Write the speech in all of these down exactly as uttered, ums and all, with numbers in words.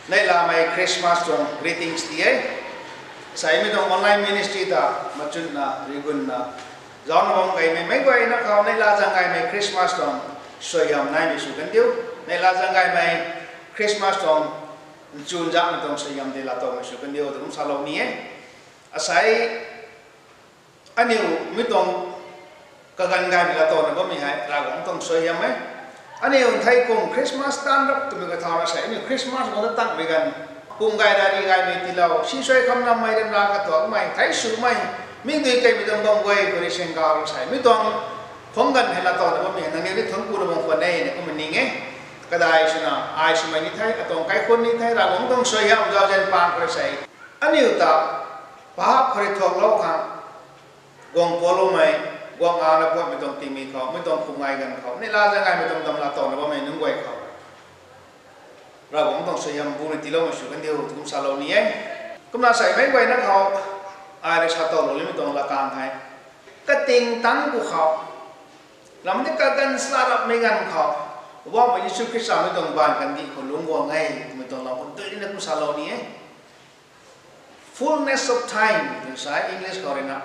Neihlamei Christmas tuang greetings ti e. Sai mi tuang online ministry ta machunna, rigunna, zauna bam gaymei meic guayna khou neihla zaeng gaymei Christmas tuang suaihiam naimei sw kan diu. Neihla zaeng gaymei Christmas tuang nchunzakmei tuang suaihiam tei laatowmei sw kan diu twna kum salou ni e. Asei aniu mi tuang kaganv gaymei laatowna bammei hei Ravguangc tuang suaihiam e. Aniu thei kum Christmas taanc rap twmei kathauna sei aniu Christmas guangna tangmei ganv, pum gay rari gaymei tiilou, sinsei kham nammei ryanra katuakmei, thei swmei, mikdui keymei tuang bam guay khou rui singga rui sei mi tuang phungc ganv hei laatowna bammei hei nangniw ni thuanc kuna bam khwan e na kumna ning e. Kadai swna ai swmei ni the, atuang kaikhunc ni the, Ravguangc tuang suaihiam zauzian paan khou rui sei aniu ta paap khou rui thuaklou khang guang pualoumei, guang ana puatmei tuang tingmik khou, mi tuang khum ngai ganv khou neihla zaeng gaymei tuang dam laatowna bammei nunc guay khou Ravguangc tuang suaihiam bu ni tiiloumei sw kan diu twna kum salou ni e. Kumna sei meic guayna khou ai rui sa towlou nimei tuang lakang hei, kating tangc pu khou, ram di kaganv sa rapmei ganv khou, Poubauhmei Jisu Khrista mi tuang baanv kandih khou lungc guang e twmei tuang lam khou dui nina kum salou ni e. Fullness of time twna sa e English khou rui na.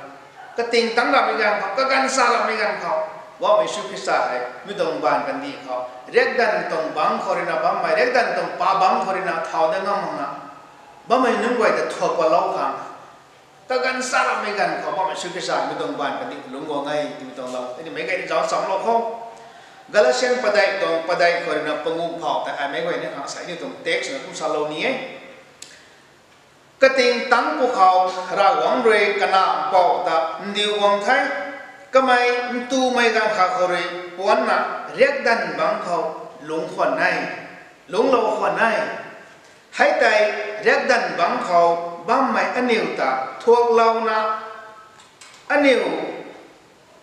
Kating tangc rapmei ganv khou, kaganv sa rapmei ganv khou, Poubauhmei Jisu Khrista hei mi tuang baanv kandih khou riakdanv tuang bangc khou rui na bammei, riakdanv tuang paap bangc khou rui na thau dat ngam makna bammei nunc guay ta thuak patlou khang, kaganv sa rapmei ganv khou Poubauhmei Jisu Khrista mi tuang baanv kandih lungc guang e twmei tuang lam aniu meic guay ni zauc chamlou khou, Galatian padeih tuang padeih khou rui na panguh phau tei ai meic guay ni khang sei aniu tuang text na kum salou ni e. Kating tangc pu khou Ravguangc rui Kanac Mpouh ta ndiu guang the. Kamei ntumei ganv khat khou rui puanna riakdanv bangc khou lungc khwan e, lungclou khwan e. Hei tei riakdanv bangc khou bammei aniu ta thuaklouna aniu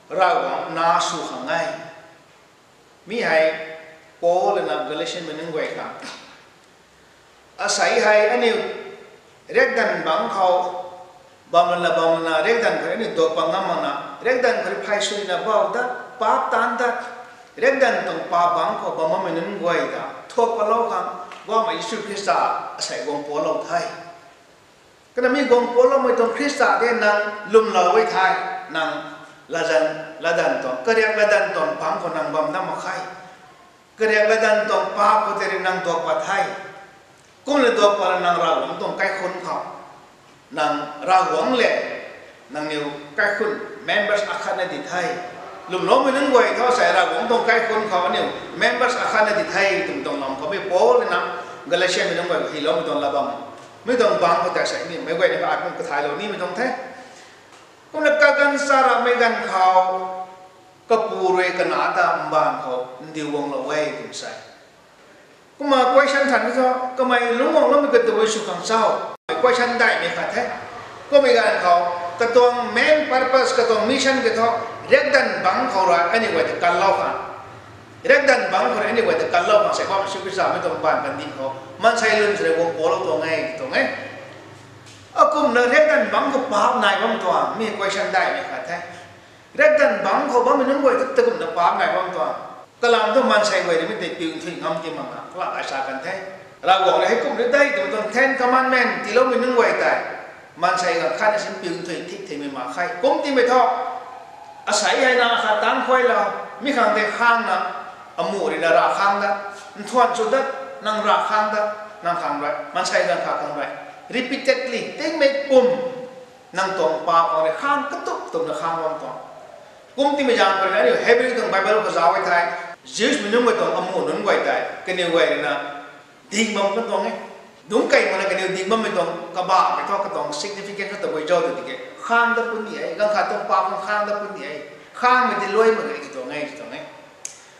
Ravguangc nac sw khang e. Mi hei Paul na Galatianmei nunc guay khang, asei hei aniu riakdanv bangc khou bam lana bam lana riakdanv khou rui aniu duak pat ngam makna riakdanv khou rui phey suina bau dat, paap taanc dat, riakdanv tuang paap bangc khou bam bammei nunc guay ta thuak patlou khang Poubauhmei Jisu Khrista asei guang pualou the. Kumna mi guang pualoumei tuang Khrista tei nang lwmlou e the, nang latdanv, latdanv tuang, kariak latdanv tuang bangc khou nang bam dat mak khe. Kariak latdanv tuang paap khou tei rui nang duak pat the. Kumna duak pat la nang Ravguangc tuang kaikhunc khou, nang Ravguangc le nangniw kaikhunc members akhatna di the. Lwmloumei nunc guay thu sei Ravguangc tuang kaikhunc khou aniu members akhatna di the twmei tuang lam khou mi Paul na Galatianmei nunc guay khou hyloumei tuang lat bam, mi tuang bangc khou tei sei ni meic guay ni ai kum kathaylou nimei tuang the. Kumna kaganv sa rapmei ganv khou kapu rui kanac ta mbaanv khou ndiu guanglou e twna sa e. Kumna question than thu, kamei lungc guangloumei kata sw khang cho? Question daihmei khat the. Kummei ganv khou, katuang main purpose, katuang mission kiu thu, riakdanv bangc khou rui aniu guay ta kanlou khang, riakdanv bangc khou rui aniu guay ta kanlou khang sei Poubauhmei Jisu Khrista mi tuang baanv kandih khou maansei lun sini guang pualou tuang e, tuang e. Akumna riakdanv bangc khou paap nai bam tuang, mi question daihmei khat the. Riakdanv bangc khou bammei nunc guay tu takumna paap nai bam tuang. Kalam thu maansei guay rui mi tei piu nthuih ngam ti makna kalam ai sa kan the. Ravguangc rui heikumna dei twmei tuang Ten Commandment tiiloumei nunc guay tei maansei ganv khatna sin piu nthuih thik theimei mak khe. Kum timei thu, asei hei nang akhat taanc khuaylou, mi khang tei khangna, amuh rui na rav khang dat, nthuan sw dat, nang rav khang dat, nang khang rui, maansei ganv khat khang rui, repeatedly, tingmei pum, nang tuang paap khang rui khang katup tumna khang bam tuang. Kum timei zaeng khou rui na aniu Hebrew tuang Bible khou zauc e thei, Jews mei nunc guay tuang amuh nunc guay tei kaniw guay rui na ding bam kan tuang e. Dungc kei makna kaniw ding bammei tuang kabahmei thu katuang significance kata guay zauc tw tiki, khang dat puni e, ganv khat tuang paap khang khang dat puni e, khangmei ti luai mak ge ti tuang e, ti tuang e.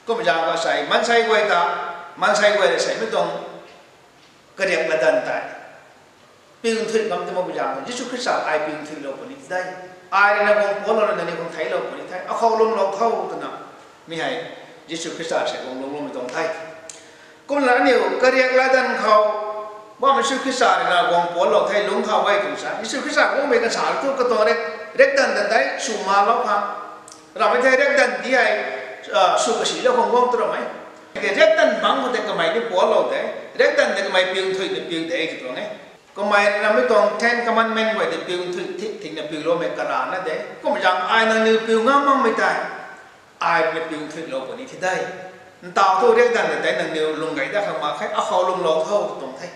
Kummei zaeng khou sei maansei guay ta, maansei guay rui sei mi tuang kariak latdanv tei piu nthuih ngam ti makmei zaeng khou Jisu Khrista ai piu nthuihlou puni de. Ai rui na guang pualou rui nangniw khang theiclou puni the, akhou lwmlou tho twna, mi hei Jisu Khrista sei guang lungcloumei tuang the. Kumna aniu kariak latdanv khou, Poubauhmei Jisu Khrista rui na guang pualou the, lungc khou e twna sa, Jisu Khrista guangmei kan sa thu katuang riak, riakdanv ta tei sw malou khang, ramei thei riakdanv ti hei, sw kasilou khang guang tu ramei. Riakdanv bangc khou tei kamei ni pualou de. Riakdanv tei kamei piu nthuihna piu de tw tuang e. Kamei rui na mi tuang Ten Commandment guay tei piu nthuih thik thikna piuloumei karana de. Kumna zaeng ai nangniw piu ngam makmei tei ai rui na piu nthuihlou puni the de. Ntaw thu riakdanv tei nangniw lung gay dat khang mak khe, akhou lungclou tho tw tuang the.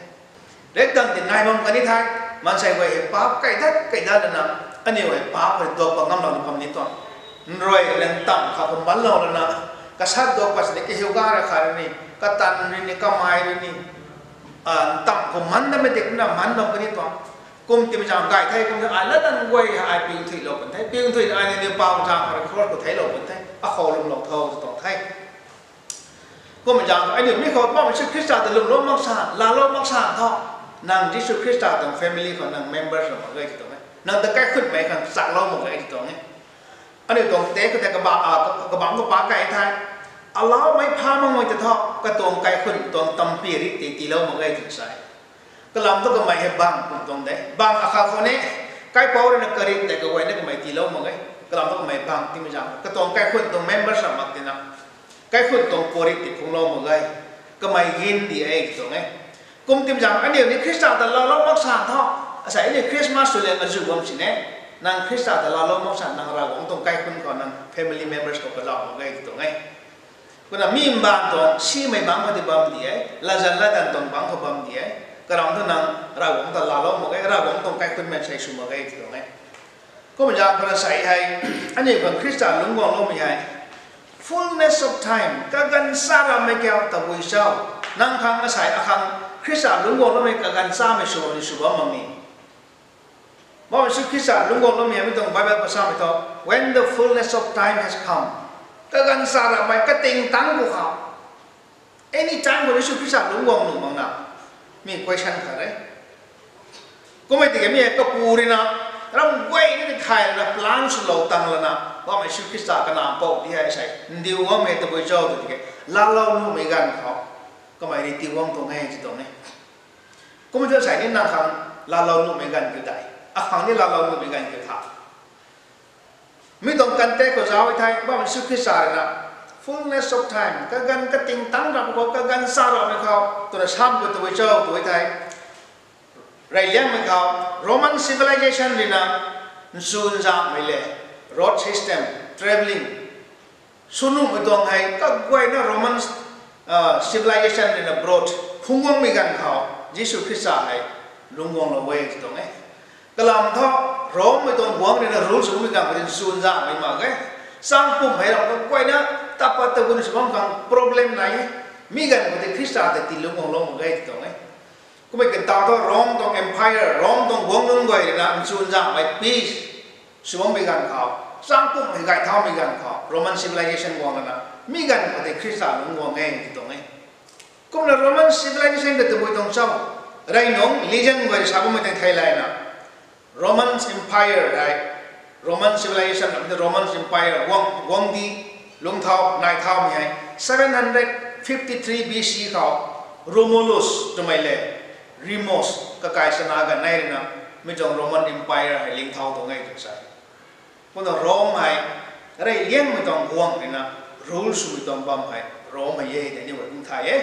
Riakdanv tei nai bam kani the, maansei guay hei paap kai dat kai dat lana, aniu hei paap rui duak pat ngamlou ni bam ni tuang. Nrui rui na ntamv kha khou manlou lana, kasat duak pat sini kahiu ga rui khat rui ni, katan rui ni, kamei rui ni, ntamv khou man datmei dik na man bam kani tuang. Kum timei zaeng gay the, kum ai latdanv guay hei ai piu nthuihlou pun the, piu nthuihna ai nangniw paap zaeng kha rui khrot khou theiclou pun the, akhou lungclou tho tw tuang the. Kumna zaeng aniu mi khou Poubauhmei Jisu Khrista ta lwmlou mak san, laalou mak san thu, nang Jisu Khrista tuang family khou nang member sw mak ge tw tuang e. Nang ta kaikhunhmei khang chaklou mak ge tw tuang e. Aniu tuang tei khou tei kabangc, kabangc khou paap kai the. Alaumei pha makmei ta thu, katuang kaikhunc tuang tampy ri tei tiilou mak ge tw sa e. Kalam thu kamei hei bang kum tuang de. Bang akhat khou ni, kaipouc rui na karit tei kaguayna kamei tiilou mak ge. Kalam thu kamei bang timei zaeng katuang kaikhunc tuang member sw mak tina, kaikhunc tuang puarit tei phungclou mak ge. Kamei gin di e tw tuang e. Kum timei zaeng aniu ni Khrista ta laalou mak san thu, asei aniu Christmas sw le azuh bam sini, nang Khrista ta laalou mak san nang Ravguangc tuang kaikhunc khou nang family members khou kazauh mak ge tw tuang e. Kumna mi mbaanv tuang simei bangc khou tei bam di e, latzan latdanv tuang bangc khou bam di e. Kalam thu nang Ravguangc ta laalou mak ge, Ravguangc tuang kaikhunhmei sei sw mak ge tw tuang e. Kumna zaeng khou na sei hei, aniu khang Khrista lungc guangloumei hei fullness of time, kaganv sa rammei kiu tabui cho? Nang khang asei akhang Khrista lungc guangloumei kaganv chamei sw bam ni sw bam mak ni? Poubauhmei Jisu Khrista lungc guangloumei hei mi tuang Bible khou samei thu, when the fullness of time has come, kaganv sa rammei kating tangc khou khou, any time khou Jisu Khrista lungc guang nuh mak na, mi question khat e. Kummei tiki mi hei kapu rui na, ram guay ni tei thay lana plan swlou tang lana, Poubauhmei Jisu Khrista kanac pou di hei sei ndiu guangmei tabui cho tw tiki, laalou nuhmei ganv khou kamei rui tii guang tuang e tw tuang e. Kum thu sei ni nang khang laalou nuhmei ganv kiu dei, akhang ni laalou nuhmei ganv kiu tha. Mi tuang context khou zauc e thei, Poubauhmei Jisu Khrista rui na, fullness of time, kaganv kating tangc rap khou, kaganv sa rammei khou twna sam khou tabui cho tw e thei, reyliangmei khou, Roman civilization rui na, nchunzanhmei le, road system, travelling, sw nuhmei tuang hei kaguayna Roman civilization rui na brought phungc guangmei ganv khou, Jisu Khrista hei lungc guanglou e tw tuang e. Kalam thu, Rommei tuang guangc rui na rule sw bammei ganv khou tei nchunzanhmei mak ge. Chang pumh hei ram kaguayna, tapat tagun sw bam khang problem nai e. Mi ganv khou tei Khrista ta tii lungc guanglou mak ge tw tuang e. Kummei kan tau thu Rome tuang empire, Rome tuang guangc nunc guay rui na nchunzanhmei peace sw bammei ganv khou, chang pumh hei gay thaumei ganv khou, Roman civilization guang lana, mi ganv khou tei Khrista lungc guang e tw tuang e. Kumna Roman civilization ta tabui tuang cho? Rey nungc legend guay sa bammei tei thei layna, Roman Empire hei, Roman civilization, Roman Empire guang, guangcdic lungc thau nai thaumei hei, seven hundred fifty-three B C khou, Romulus twmei le, Remus kakai chana ganv nei rui na, mi tuang Roman Empire hei ling thau tuang e tw sa. Kumna Rome hei, reyliangmei tuang guangc rui na, rule swmei tuang bam hei Rome hei e tei ni guay kum thay e.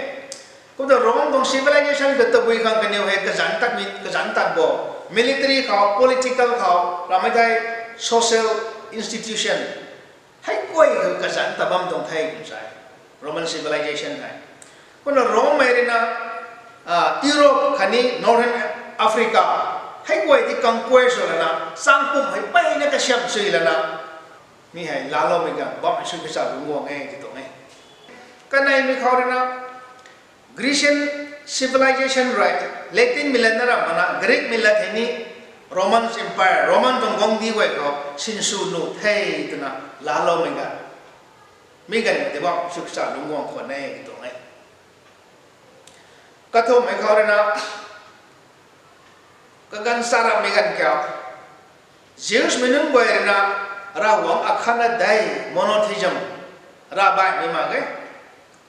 Kumna Rome tuang civilization ta tabui khang kaniw hei kazanc tatmei, kazanc tat bo, military khou, political khou, ramei thei social institution, hei guay khou kazanc tat bam tuang the tw sa e, Roman civilization hei. Kumna Romemei rui na, Europe khatni Northern Africa, hei guay tei conquer sw lana, chang pumh hei mpeyna kasiamh sui lana, mi hei laaloumei ganv, Poubauhmei Jisu Khrista lungc guang e tw tuang e. Kaneimei khou rui na, Grecian civilization rui, Latinmei lat na ram mana, Greekmei lat hei ni, Roman Empire, Roman tuang guangcdic guay khou sinsw nuh the twna laaloumei ganv, mi ganv khou tei Poubauhmei Jisu Khrista lungc guang khwan e tw tuang e. Kathumhmei khou rui na, kaganv sa rammei ganv kiu, Jewsmei nunc guay rui na, Ravguangc akhatna de, monotheism, ravbaihmei mak ge.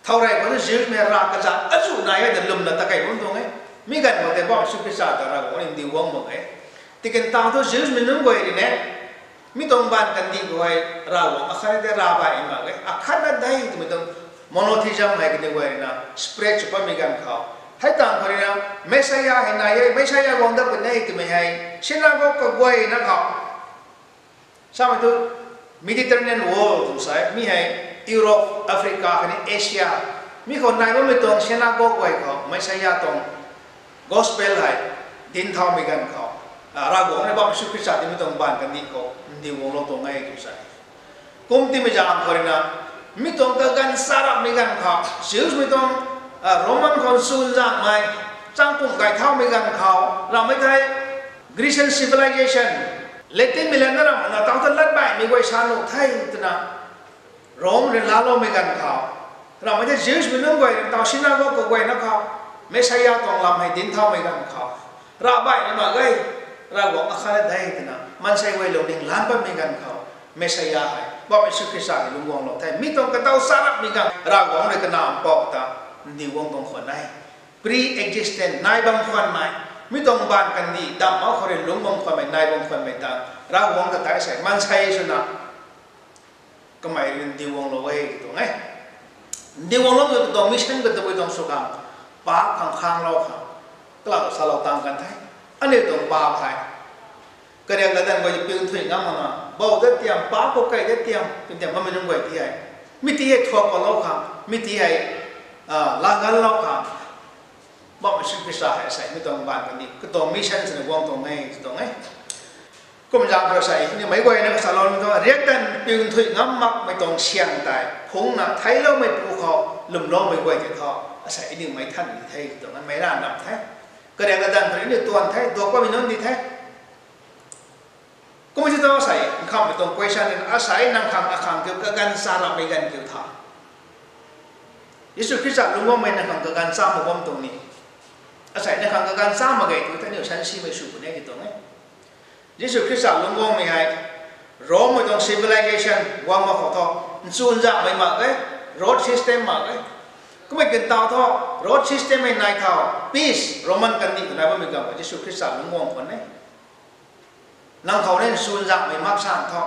Thow rey khou tu Jewsmei rav kazat azuh nai e ta lwmna ta kei bam tuang e. Mi ganv khou tei Poubauhmei Jisu Khrista ta Ravguangc rui ndiu guang mak e. Tikin tang thu Jewsmei nunc guay rui ne, mi tuang baanv kandih khou hei Ravguangc akhatna de, ravbaihmei mak ge, akhatna de twmei tuang monotheism hei kaniw guay rui na spread sw patmei ganv khou, Hei tang khou rui na, Messiah hei nai e, Messiah guang dat puni e twmei hei, synagogue kaguayna khou, samei thu Mediterranean world tw sa e, mi hei Europe, Africa khatni Asia, mi khou nai bammei tuang synagogue guay khou Messiah tuang gospel hei dinc thaumei ganv khou, Ravguangc rui bam Jisu Khrista ti mi tuang baanv kandih khou ndiu guanglou tuang e tw sa e. Kum timei zaeng khou rui na, mi tuang kaganv charapmei ganv khou, Jewsmei tuang, Roman khou nchunzanmei, changpumh gay thaumei ganv khou ramei thei, Grecian civilization, Latinmei lat na ramna tau ta lat baihmei guay sa nuh the twna, Rome rui laaloumei ganv khou, ramei thei Jewsmei nunc guay rui tau synagogue kaguayna khou, Messiah tuang lam hei dinc thaumei ganv khou, ravbaihmei mak ge, Ravguangc akhat de twna maansei guay lungning lan patmei ganv khou, Messiah hei bam Jisu Khrista hei lungc guanglou the. Mi tuang katow charapmei ganv Ravguangc rui kana mpouh ta ndiu guang tuang khwan e. Pre-existent, nai bam khwanmei, mi tuang baanv kandih damh mak khou rui lungc bam khwanmei, nai bam khwanmei ta, Ravguangc ta tei sei maansei swna kamei rui ndiu guanglou e tw tuang e. Ndiu guanglou tw tuang mission ka tabui tuang sw khang, paap khang khanglou khang, kalam salou tang kan the. Aniu tuang paap hei kariak kadanv guay piu nthuih ngam makna, bou dat tiam, paap khou kei dat tiam, piu tiam bammei nunc guay ti hei, mi ti hei thuak palou khang, mi ti hei, laganlou khang, bam Jisu Khrista hei sei mi tuang baanv kandih, katuang mission swna guang tuang e tw tuang e. Kum zaeng khou sei, aniu meic guayna kasalou ni thu, riakdanv piu nthuih ngam makmei tuang syang tei phungna theicloumeipu khou lwmloumei guay tei thu, asei aniu meic than di the tw tuang e, meic ranv ram the. Kariak kadanv khou aniu tuan the, duak bammei nunc di the. Kum ti thu asei nkhamhmei tuang question rui na, asei nang khang akhang kiu kaganv charapmei ganv kiu tha, Jisu Khrista lungc guangmei nang khang kaganv cha mak bam tuang ni, asei nang khang kaganv cha mak ge tw the, aniu sansimei sw puni e tw tuang e. Jisu Khrista lungc guangmei hei, Romemei tuang civilization guang mak khou thu, nchunzanmei mak e, road system mak e. Kummei kan tau thu, road system hei nai thau, peace, Roman kandih khou nai bammei ganv khou Jisu Khrista lungc guang khwan e. Nang khou ni nchunzanmei mak san thu,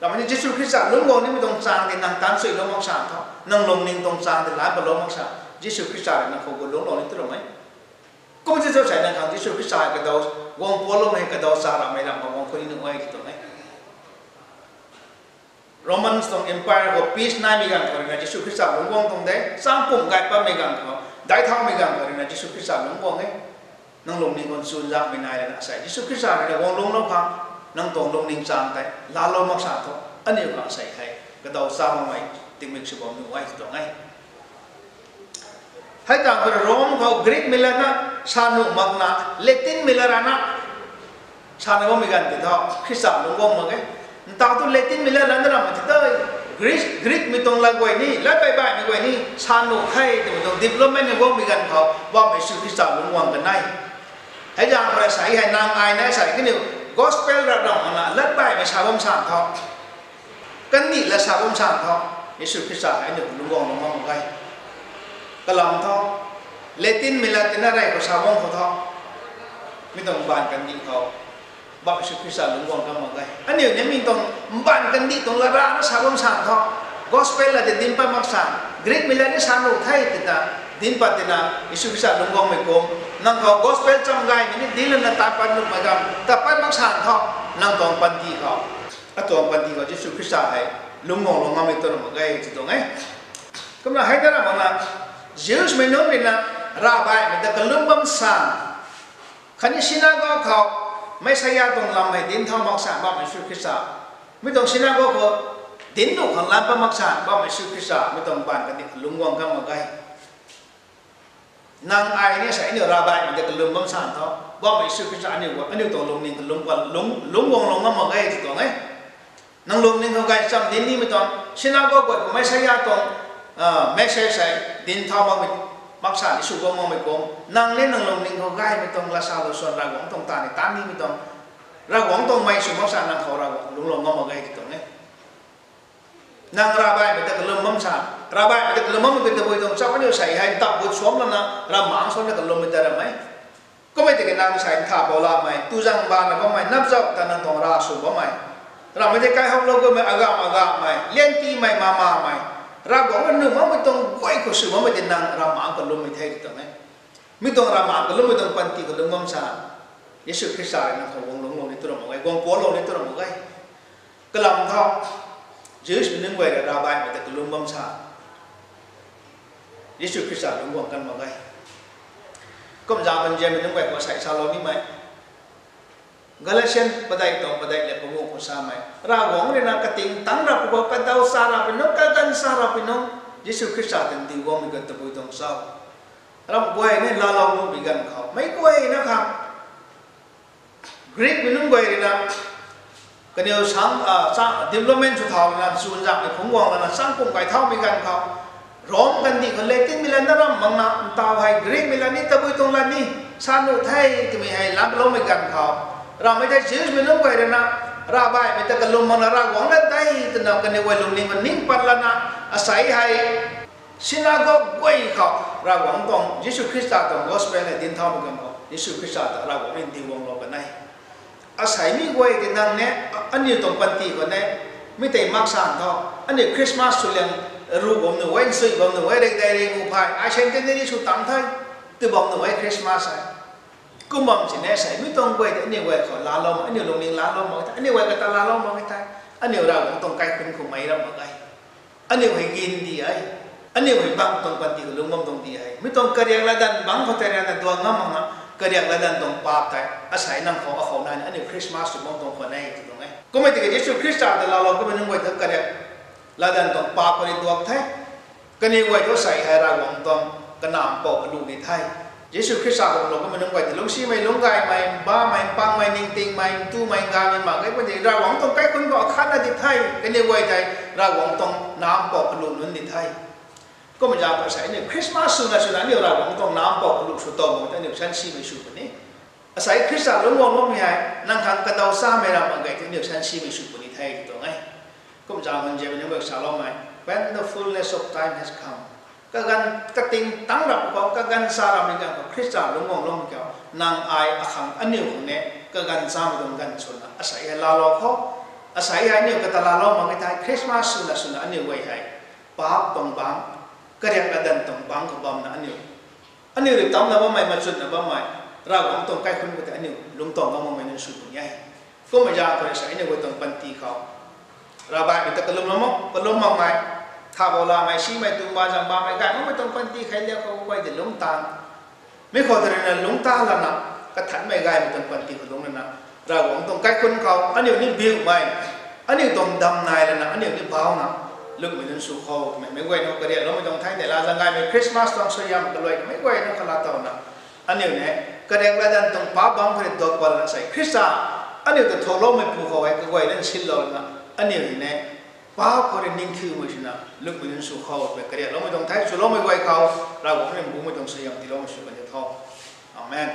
ramei ni Jisu Khrista lungc guang nimei tuang chang tei nang tanchuilou mak san thu, nang lungning tuang chang tei lan palou mak san, Jisu Khrista rui nang khou gut lungclou ni tu ramei. Kum ti thu sei nang khang Jisu Khrista hei kadaw, guang pualoumei hei kadaw charapmei ram khou guang khou ni nuh e tw tuang e. Romans tuang empire khou peace naimei ganv khou rui na Jisu Khrista lungc guang tuang de, changpumh gay patmei ganv khou, daic thaumei ganv khou rui na Jisu Khrista lungc guang e. Nang lungning khou nchunzanmei nai lana sei Jisu Khrista rui na guang lungclou khang, nang tuang lungning chang tei laalou mak san thu, aniu khang sei hei kadaw cha makmei tingmik sw bam nuh e tw tuang e. Hei tang khou Rome khou Greekmei latna sa nuh makna, Latinmei latna sana bammei ganv ti thu Khrista lungc guang mak e. Ntau tu Latinmei latna na rammei ti tei, Greek, Greekmei tuang lat guay ni, lat baih baihmei guay ni sa nuh khe twmei tuang development ni guangmei ganv khou bammei Jisu Khrista lungc guang kan e. Hei zaeng khou sei hei nang ai na sei kaniw gospel rat ram makna lat baihmei sa bam san thu, kandih lat sa bam san thu, Jisu Khrista hei aniu lungc guang lungc ngam mak ge. Kalam thu, Latinmei lat tina rey khou sa bam khou thu, mi tuang mbaanv kandih khou bam Jisu Khrista lungc guang ngam mak ge. Aniu ni mi tuang mbaanv kandih tuang lat rana sa bam san thu, gospel lat tei dinc pat mak san, Greekmei lat ni sa nuh the twna dinc pat tina Jisu Khrista lungc guangmei kum, nang khou gospel cham gaymei ni dinc lana tat pat nuhmei ganv tat pat mak san thu, nang tuang panty khou, atuang panty khou Jisu Khrista hei lungc guang lungc ngammei tu ram mak ge tw tuang e. Kumna hei ta ram makna, Jewsmei nunc rui na ravbaihmei ta kalum bam san, khatni synagogue khou Messiah tuang lam hei dinc thau mak san bammei Jisu Khrista, mi tuang synagogue khou dinc nuh khang lan pat mak san bammei Jisu Khrista mi tuang mbaanv kandih khou lungc guang ngam mak ge. Nang ai ni sei aniu ravbaihmei ta kalum bam san thu, bammei Jisu Khrista aniu, aniu tuang lungning kalum pat, lungc, lungc guang lungc ngam mak ge tw tuang e. Nang lungning khou gaychamv dinc nimei tuang, synagogue guay khou Messiah tuang message hei dinc thau makmei, mak san Jisu guang makmei kum, nang ni nang lungning khou gaymei tuang lat sa lou suan Ravguangc tuang ta ni tan nimei tuang, Ravguangc tuang mei sw mak san nang khou Ravguangc lungc lungc ngam mak ge tw tuang e. Nang ravbaihmei ta kalum bam san, ravbaihmei ta kalum bammei tabui tuang chap aniu sei hei ntap gut suam lana ravmaengc suanna kalummei ta ram e. Kummei tiki nang sei ntha bou lamei, tuzang bana bammei, napzauh ta nang tuang rav sw bammei, rammei tei kaihouklou gummei, agam agamei, liangtimei, mamamei, Ravguangc rui nuh makmei tuang guay khou sw bammei tei nang ravmaengc kalummei the tw tuang e. Mi tuang ramh kalumei tuang panty kalum bam sa, Jisu Khrista rui nang khou guang lungclou ni tu ram mak ge, guang pualou ni tu ram mak ge. Kalam thu, Jews mei nunc guay rui Rabbi mei ta kalum bam sa, Jisu Khrista lungc guang kan mak ge. Kum zaeng panzianmei nunc guay khou sei salou nimei, Galatian padeih tuang padeih le panguh khou samei, Ravguangc rui na kating tangc rap khou kadaw sa rap pui nunc, kaganv sa rap pui nunc, Jisu Khrista ta ndiu guangmei ganv tabui tuang cho? Ramh guay ni laalou nuhmei ganv khou meic guayna khang, Greek mei nunc guay rui na kaniw sang, development sw thau lana, chunzakmei phungc guang lana, changkum kai thaumei ganv khou, Rom kandih khou Latin mei lat na ram makna, ntaw hei Greek mei lat ni, tabui tuang lat ni, sa nuh the twmei hei latloumei ganv khou, ramhmei tei Jews mei nunc guay rui na, Rabbi mei ta kalum makna Ravguangc lat de twna kaniw guay lungning khou ning pat lana, asei hei synagogue guay khou Ravguangc tuang, Jisu Khrista tuang gospel hei dinc thaumei ganv khou, Jisu Khrista ta Ravguangc rui ndiu guanglou kan e. Asei mi guay tei nang ni, aniu tuang panty khou ni, mi tei mak san tho, aniu Christmas sw liang, ruh bam nuh e, nsui bam nuh e, rikdei ri nuh phay, ai centenary sw tang the, tw bam nuh e Christmas hei. Kum bam sini asei mi tuang guay tei aniu guay khou laalou, aniu lungning laalou mak e thei, aniu guay kata laalou mak e thei, aniu Ravguangc tuang kaikhunc khou mei ram mak e. Aniu hei gin di e. Aniu hei bang tuang panty kalum bam tuang di e. Mi tuang kariak latdanv bangc khou tei rana duang ngam makna, kariak latdanv tuang paap tei asei nang khou, akhou nai ni aniu Christmas sw bam tuang khwan e tw tuang e. Kummei tiki Jisu Khrista ta laalou kummei nunc guay ta kariak latdanv tuang paap khou rui duak the. Kaniw guay thu asei hei Ravguangc tuang kanamv pou kalu ni the. Jisu Khrista ta laalou kummei nunc guay ta lungcsimei, lungcgaymei, bamei, mpangmei, ningtingmei, ntumei, ngaymei mak ge, kummei tiki Ravguangc tuang kaikhunc khou akhatna di the. Kaniw guay tei Ravguangc tuang namv pou kalu nunc di the. Kummei zaeng khou asei aniu Christmas swna swna aniu Ravguangc tuang namv pou kalu sw tow mak tei aniu sansimei sw puni. Asei Khrista lungc guang bammei hei nang khang kadaw samei ram mak ge tei aniu sansimei sw puni the tw tuang e. Kum zaeng khou nzianmei nunc guay saloumei, when the fullness of time has come, kaganv, kating tangc rap khou, kaganv sa rammei ganv khou, Khrista lungc guang loumei kiu, nang ai akhang aniu khang ni kaganv chamei tuang ganv swna asei hei laalou khou. Asei hei aniu kata laalou mak e thei, Christmas swna swna aniu guay hei paap tuang bangc, kariak latdanv tuang bangc khou bamna aniu, aniu rui tamna bammei, machunna bammei, Ravguangc tuang kaikhunc khou tei aniu lungc tuang bam makmei nunc sw puni e. Kummei zaeng khou asei aniu guay tuang panty khou Rabbi mei ta kalum lam, kalum makmei, thabou lamei, simei, tumba zang bammei, gay makmei tuang panty khei liak khou guay tei lungc tan. Mi khou tei rui na lungc ta lana, kathanmei gaymei tuang panty khou lungc lana, Ravguangc tuang kaikhunc khou aniu ni biumei, aniu tuang dam nai lana aniu ni bauna, lungmei nunc sw khou twmei meic guayna kariakloumei tuang the. Neihla zang gaymei Christmas tuang suaihiam kaluai meic guayna kala towna, aniu ni kariak latdanv tuang paap bangc khou rui duak pat lana asei Khrista aniu ta thouloumei pu khou hei kaguayna sinlou lana, aniu ni paap khou rui ningthiumei swna lungmei nunc sw khou twmei kariakloumei tuang the. Swloumei guay khou Ravguangc rui mbumei tuang suaihiam tiiloumei sw kan di tho. Amen.